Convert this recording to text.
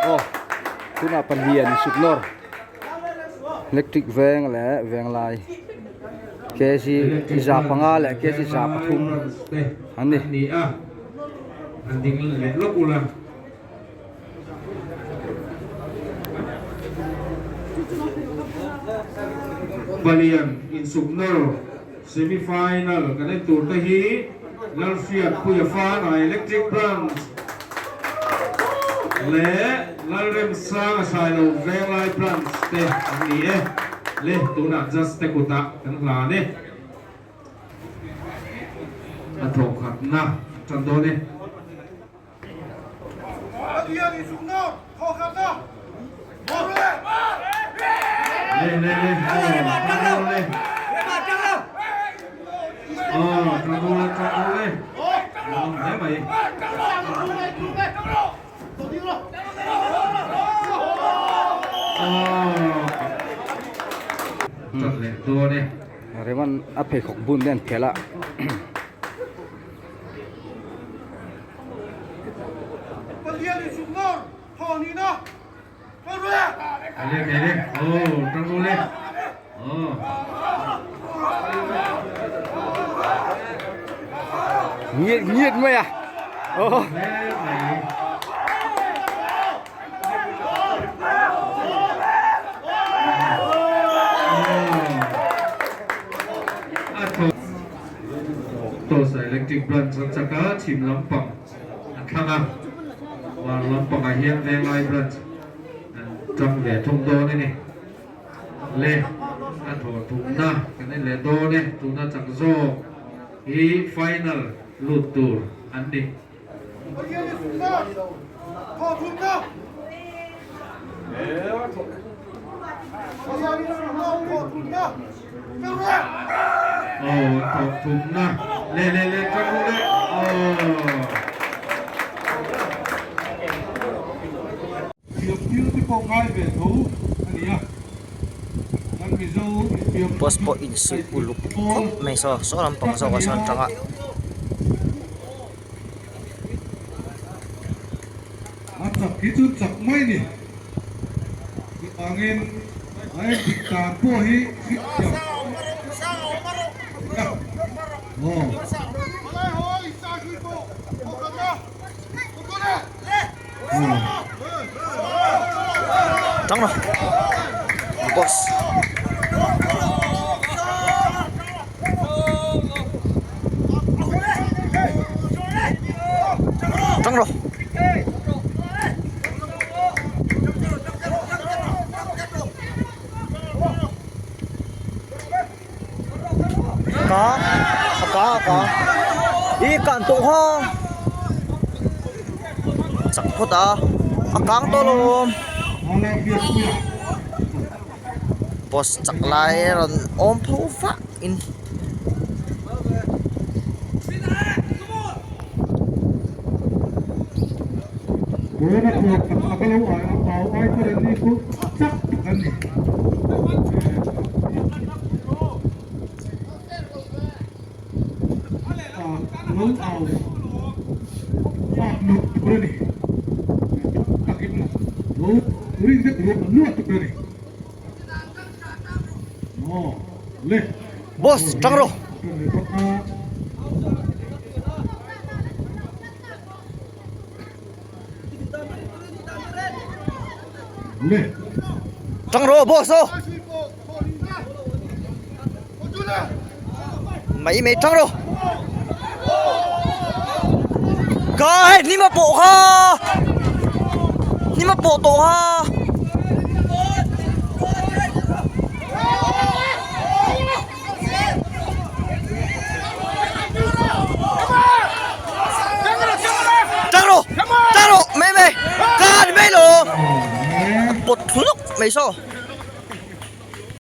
Aw tunah palian suknawr electric veng leh venglai kg 500 leh kg 300 an ni. Palian insuknawr Semi final kan en tur te hi Lalhriatpuia Fana Electric Branch leh Lalremsanga Sailo Venglai Branch te an ni e. Le tunah Judge te kutah kan hlan e. A thawkhatna tan dawn e. Reman a pheikhawk bun te an phelh a. Nhiệt nhiệt mày à oh. Tosa Electric Branch an chak a, chhim lampang an thlang a, var lampangah hian Venglai Branch an tang ve thung dawn a ni. Le a thawh thumna kan en leh dawn e, tuna chak zawk hi final lut tur an ni. Aw thawh thumna le le le tang ru le aw. Thiam thil te pawh ngai ve tho a ni a, kan Mizo infiam Post pawh insuih uluk khawp mai saw saw lampang zawk ah sawn tang a. A chak hi chu chak mai ni. Chuvangin a en dik dan pawh hi hriat thiam aw. Tang rawh boss. Tang rawh. Ka a ka a ka ih kan tawh kha chak phawt a a kang tawh lo awm post chak lai a rawn awm pho vah in. Boss tang rawh. Tang rawh boss aw. Mai mai tang rawh. Ka hei ni ma pawh kha. Ni ma pawh tawh kha. Tang rawh tang rawh mai mai ka ni mai lo. A pawt thlu lawk mai saw.